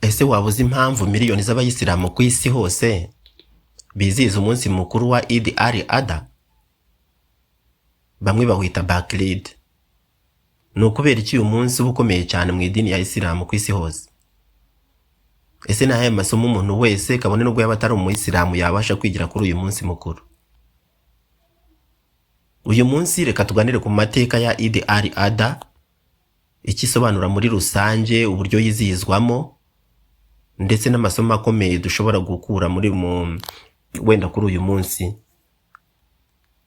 Ese waba uzi impamvu miliyoni z'abayisilamu ku isi hose bizihiza umunsi mukuru wa Eid al-Adha? Bamwe bawita Bakrid. Ni ukubera iki uyu munsi uba ukomeye cyane mu idini ya Isilamu ku isi hose? Ese ni ayahe masomo umuntu wese, kabone n'ubwo yaba atari umuyisilamu, yabasha kwigira kuri uyu munsi mukuru? Uyu munsi reka tuganire ku mateka ya Eid al-Adha, icyo isobanura muri rusange, uburyo yizihizwamo, ndetse n'amasomo akomeye dushobora gukura muri mu wenda kuri uyu munsi.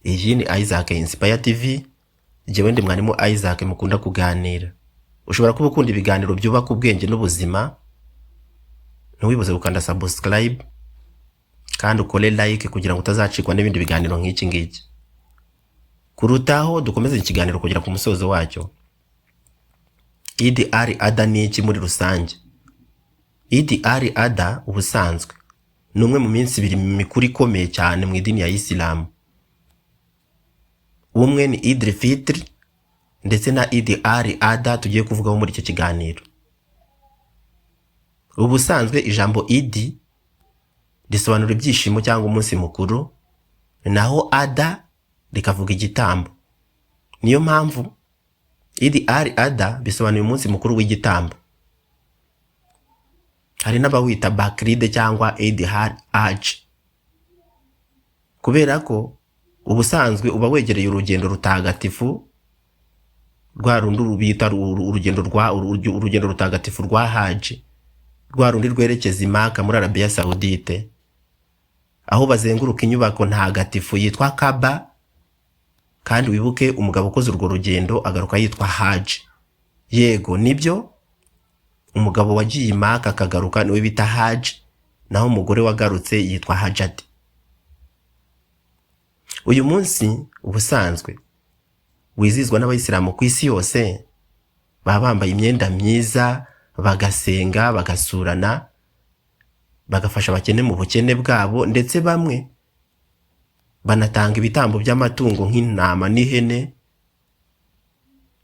Iyi ni Isaac Inspire TV, njyewe ndi mwarimu Isaac mukunda kuganira. Ushobora kuba ukunda ibiganiro byubaka ubwenge n'ubuzima, ntiwibuze gukanda subscribe kandi ukore like kugira ngo utazacikwa n'ibindi biganiro nk'iki ngiki. Kurutaho dukomeze ikiganiro kugera ku musozo wacyo. Eid al-Adha ni iki muri rusange? Eid al-Adha ubusanzwe ni umwe mu minsi ibiri mikuru ikomeye cyane mu idini ya Isilamu. Umwe ni Eid al-Fitr ndetse na Eid al-Adha tugiye kuvugaho muri icyo kiganiro. Ubusanzwe ijambo Eid risobanura ibyishimo cyangwa umunsi mukuru, naho Adha rikavuga igitambo. Niyo mpamvu Eid al-Adha bisobanuye umunsi mukuru w'igitambo. Hari n'abawita Bakrid cyangwa Eid al-Hajj, kubera ko ubusanzwe uba wegereye urugendo rutagatifu rwa rundi bita urugendo rutagatifu rwa Haji, rwa rundi rwerekeza i Maka muri Arabiya Sawudite, aho bazenguruka inyubako ntagatifu yitwa Kaba. Kandi wibuke, umugabo ukoze urwo rugendo agaruka yitwa Haji. Yego, nibyo, umugabo wagiye i Maka akagaruka niwe bita Haji, naho umugore wagarutse yitwa Hajati. Uyu munsi ubusanzwe wizihizwa n'abayisilamu ku isi yose. Baba bambaye imyenda myiza, bagasenga, bagasurana, bagafasha abakene mu bukene bwabo, ndetse bamwe banatanga ibitambo by'amatungo nk'intama n'ihene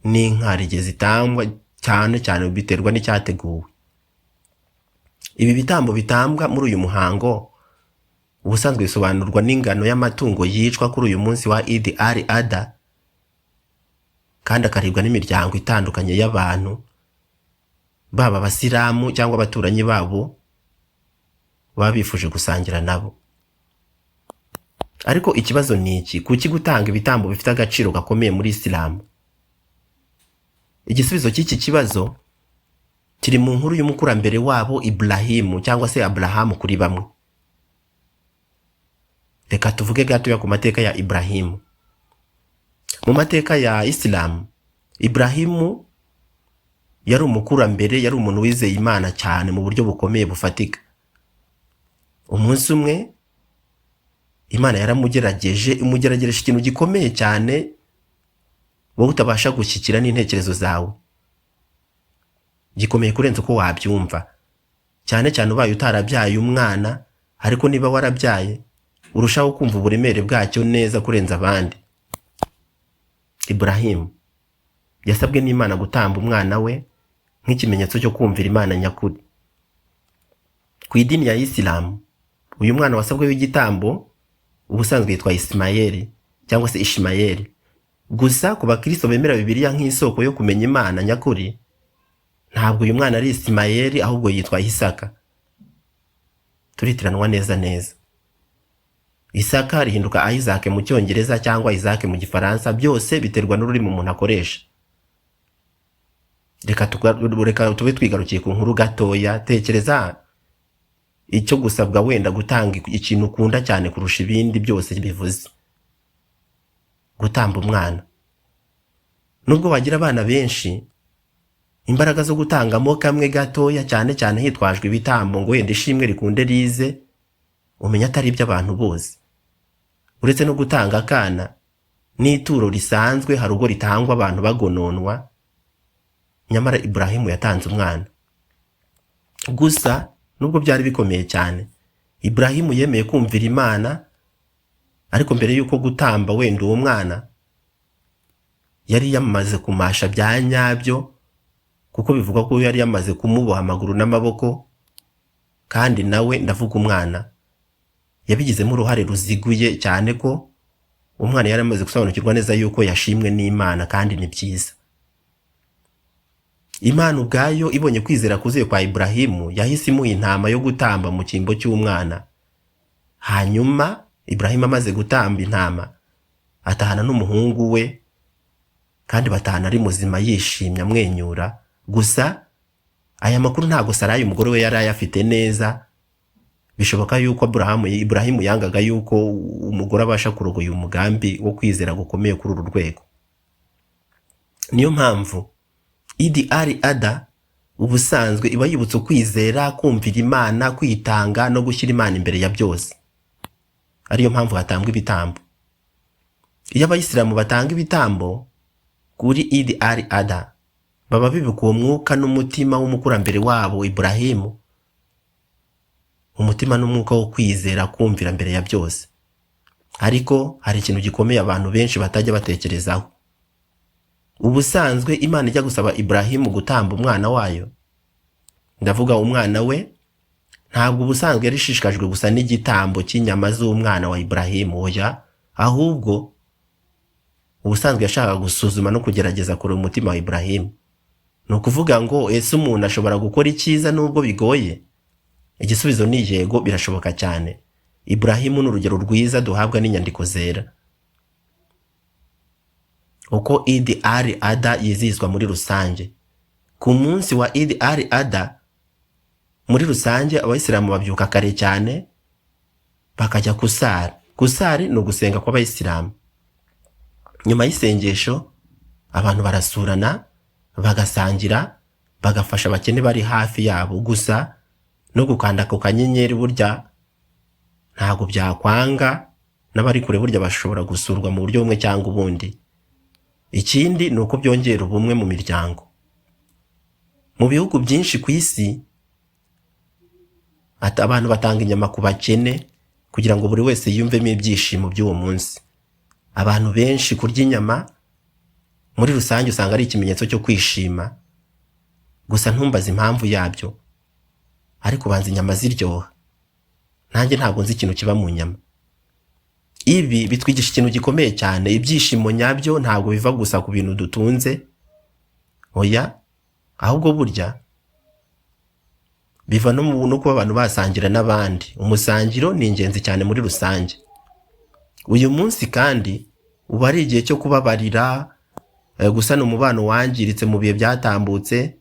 n'inka zitangwa cyane cyane biterwa n'icyateguwe. Ibi bitambo bitambwa muri uyu muhango ubusanzwe bisobanurwa n'ingano y'amatungo yicwa kuri uyu munsi wa Eid al Adha, kandi akaribwa n'imiryango itandukanye y'abantu, baba abasilamu cyangwa abaturanyi babo baba bifuje gusangira nabo. Ariko ikibazo ni iki: kuki gutanga ibitambo bifite agaciro gakomeye muri Isilamu? Igisubizo cy'iki kibazo kiri mu nkuru y'umukurambere wabo Iburahimu, cyangwa se Aburahamu kuri bamwe. Reka tuvuge gatoya ku mateka ya Iburahimu. Mu mateka ya Isilamu, Iburahimu yari umukurambere, yari umuntu wizeye Imana cyane mu buryo bukomeye bufatika. Umunsi umwe Imana yaramugerageje, imugerageresha ikintu gikomeye cyane wowe utabasha gushyikira n'intekerezo zawe, gikomeye kurenza uko wabyumva, cyane cyane ubaye utarabyaye umwana. Ariko niba warabyaye, urushaho kumva uburemere bwacyo neza kurenza abandi. Iburahimu yasabwe n'Imana gutamba umwana we nk'ikimenyetso cyo kumvira Imana nyakuri. Ku idini ya Isilamu, uyu mwana wasabwe w'igitambo ubusanzwe yitwa Isimayeli cyangwa se Ishimayeli. Gusa ku bakristo bemera Bibiliya nk'isoko yo kumenya Imana nyakuri, ntabwo uyu mwana ari Isimayeli, ahubwo yitwa Isaka. Turitiranwa neza neza. Isaka rihinduka Isaac mu Cyongereza cyangwa Isaac mu Gifaransa, byose biterwa n'ururimi umuntu akoresha. Reka tube twigarukiye ku nkuru gatoya. Tekereza icyo gusabwa wenda gutanga ikintu ukunda cyane kurusha ibindi byose bivuze gutamba umwana. Nubwo wagira abana benshi, imbaraga zo gutangamo kamwe gatoya, cyane cyane hitwajwe ibitambo ngo wenda ishimwe rikunde rize, umenya atari iby'abantu bose. Uretse no gutanga akana, n'ituro risanzwe hari ubwo ritangwa abantu bagononwa. Nyamara Iburahimu yatanze umwana. Gusa nubwo byari bikomeye cyane, Iburahimu yemeye kumvira Imana. Ariko mbere y'uko gutamba wenda uwo mwana, yari yamaze kumasha bya nyabyo, kuko bivugwa ko yari yamaze kumuboha amaguru n'amaboko. Kandi nawe, ndavuga umwana, yabigizemo uruhare ruziguye cyane, ko umwana yari amaze gusobanukirwa neza yuko yashimwe n'Imana, kandi ni byiza. Imana ubwayo ibonye kwizera kuzuye kwa Iburahimu, yahise imuha intama yo gutamba mu cyimbo cy'umwana. Hanyuma Iburahimu amaze gutamba intama, atahana n'umuhungu we, kandi batahana ari muzima, yishimye, amwenyura. Gusa aya makuru ntabwo Sarayi umugore we yari ayafite neza. Bishoboka yuko Iburahimu yangaga yuko umugore abasha kurogoya umugambi wo kwizera gukomeye kuri uru rwego. Niyo mpamvu Idi Ari Ada ubusanzwe iba yibutsa ukwizera, kumvira Imana, kwitanga no gushyira Imana imbere ya byose, ariyo mpamvu hatambwa ibitambo. Iyo abayisilamu batanga ibitambo kuri Idi Ari Ada, baba bibuka uwo mwuka n'umutima w'umukurambere wabo Iburahimu, umutima n'umwuka wo kwizera, kumvira mbere ya byose. Ariko hari ikintu gikomeye abantu benshi batajya batekerezaho. Ubusanzwe Imana ijya gusaba Iburahimu gutamba umwana wayo, ndavuga umwana we, ntabwo ubusanzwe yari ishishikajwe gusa n'igitambo cy'inyama z'umwana wa Iburahimu. Oya, ahubwo ubusanzwe yashakaga gusuzuma no kugerageza kureba umutima wa Iburahimu. Ni ukuvuga ngo ese umuntu ashobora gukora icyiza nubwo bigoye? Igisubizo ni yego, birashoboka cyane. Iburahimu ni urugero rwiza duhabwa n'inyandiko zera. Uko Idi Ari Ada yizihizwa muri rusange: ku munsi wa Idi Ari Ada, muri rusange abayisilamu babyuka kare cyane bakajya kusari. Kusari ni ugusenga kw'abayisilamu. Nyuma y'isengesho abantu barasurana, bagasangira, bagafasha abakene bari hafi yabo. Gusa no gukanda ku kanyenyeri burya ntabwo byakwanga, n'abari kure burya bashobora gusurwa mu buryo bumwe cyangwa ubundi. Ikindi ni uko byongera ubumwe mu miryango. Mu bihugu byinshi ku isi abantu batanga inyama ku bakene kugira ngo buri wese yiyumvemo ibyishimo by'uwo munsi. Abantu benshi kurya inyama muri rusange usanga ari ikimenyetso cyo kwishima. Gusa ntumbaze impamvu yabyo, ariko ubanza inyama ziryoha. Nanjye ntabwo nzi ikintu kiba mu nyama. Ibi bitwigisha ikintu gikomeye cyane: ibyishimo nyabyo ntabwo biva gusa ku bintu dutunze, oya, ahubwo burya biva no kuba abantu basangira n'abandi. Umusangiro ni ingenzi cyane muri rusange. Uyu munsi kandi uba ari igihe cyo kubabarira, gusana umubano wangiritse mu bihe byatambutse,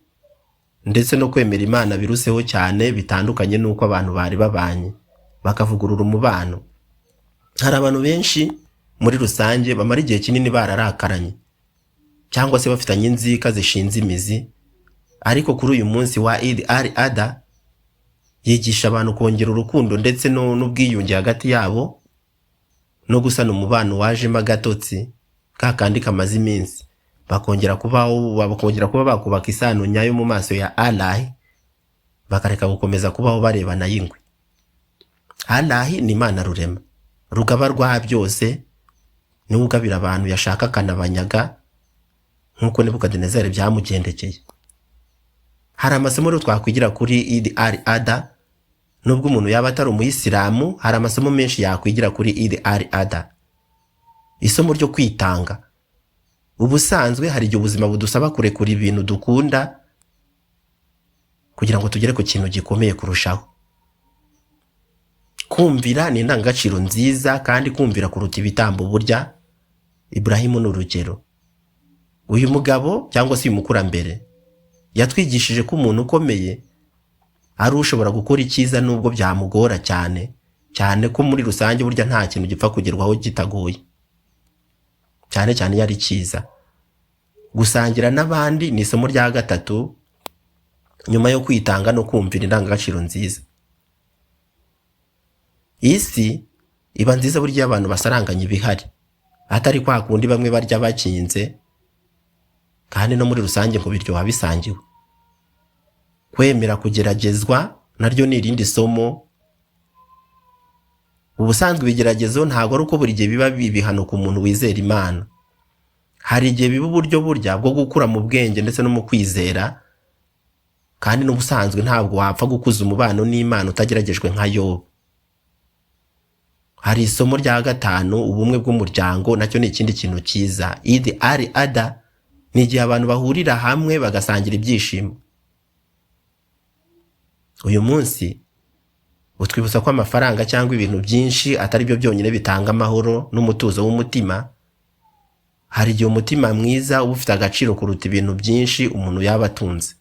ndetse no kwemera Imana biruseho cyane, bitandukanye n'uko abantu bari babanye, bakavugurura umubano. Hari abantu benshi muri rusange bamara igihe kinini bararakaranye cyangwa se bafitanye inzika zishinze imizi, ariko kuri uyu munsi wa Eid al Adha yigisha abantu kongera urukundo ndetse n'ubwiyunge hagati yabo, no gusana umubano wajemo agatotsi ka kandi kamaze iminsi, bakongera kubaho, bakongera kuba bakubaka isano nyayo mu maso ya Allah, bakareka gukomeza kubaho barebana y'ingwe. Allah ni Imana rurema, rugaba rwa byose, niwe ugabira abantu yashaka akanabanyaga, nk'uko Nebukadinezari byamugendekeye. Hari amasomo rero twakwigira kuri Eid al Adha. Nubwo umuntu yaba atari umuyisilamu, hari amasomo menshi yakwigira kuri Eid al Adha. Isomo ryo kwitanga: ubusanzwe hari igihe ubuzima budusaba kurekura ibintu dukunda kugira ngo tugere ku kintu gikomeye kurushaho. Kumvira ni indangagaciro nziza, kandi kumvira kuruta ibitambo. Burya Iburahimu ni urugero. Uyu mugabo cyangwa se uyu mukurambere yatwigishije ko umuntu ukomeye ari ushobora gukora icyiza nubwo byamugora cyane cyane, ko muri rusange burya nta kintu gipfa kugerwaho kitagoye, cyane cyane iyo ari cyiza. Gusangira n'abandi ni isomo rya gatatu nyuma yo kwitanga no kumvira indangagaciro nziza. Isi iba nziza burya iyo abantu basaranganya ibihari, atari kwa kundi bamwe barya bakinze. Kandi no muri rusange ngo biryoha bisangiwe. Kwemera kugeragezwa naryo ni irindi somo. Ubusanzwe ibigeragezo ntabwo ari uko buri gihe biba ibihano ku muntu wizera Imana. Hari igihe biba uburyo burya bwo gukura mu bwenge ndetse no mu kwizera. Kandi n'ubusanzwe ntabwo wapfa gukuza umubano n'Imana utageragejwe nka Yobu. Hari isomo rya gatanu, ubumwe bw'umuryango, nacyo ni ikindi kintu cyiza. Eid al Adha ni igihe abantu bahurira hamwe bagasangira ibyishimo. Uyu munsi utwibutsa ko amafaranga cyangwa ibintu byinshi atari byo byonyine bitanga amahoro n'umutuzo w'umutima. Hari igihe umutima mwiza uba ufite agaciro kuruta ibintu byinshi umuntu yaba atunze.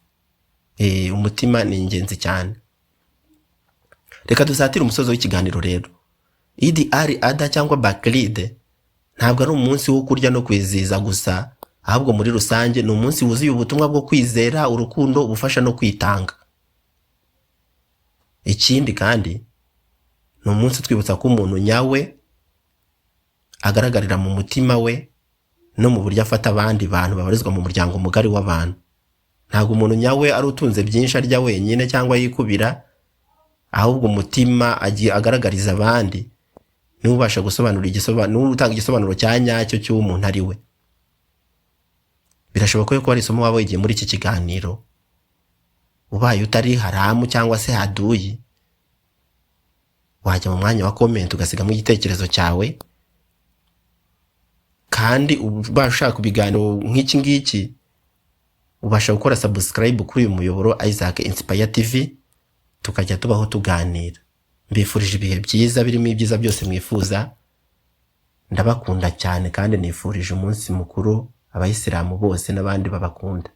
Umutima ni ingenzi cyane. Reka dusatire umusozo w'ikiganiro rero. Eid al Adha cyangwa Bakrid ntabwo ari umunsi wo kurya no kwizihiza gusa, ahubwo muri rusange ni umunsi wuzuye ubutumwa bwo kwizera, urukundo, ubufasha no kwitanga. Ikindi kandi, ni umunsi utwibutsa ko umuntu nyawe agaragarira mu mutima we no mu buryo afata abandi bantu babarizwa mu muryango mugari w'abantu. Ntabwo umuntu nyawe ari utunze byinshi arya wenyine cyangwa yikubira, ahubwo umutima agiye agaragariza abandi niwe ubasha gusobanura igisobanuro, niwe utanga igisobanuro cya nyacyo cy'uwo umuntu ari we. Birashoboka ko hari isomo waba wigiye muri iki kiganiro. Ubaye utari haramu cyangwa se haduyi, wajya mu mwanya wa comment ugasigamo igitekerezo cyawe. Kandi ubaye ushaka ibiganiro nk'iki ngiki, ubasha gukora subscribe kuri uyu muyoboro Isaac Inspire TV, tukajya tubaho tuganira. Mbifurije ibihe byiza birimo ibyiza byose mwifuza. Ndabakunda cyane kandi nifurije umunsi mukuru Abayisilamu bose n'abandi babakunda.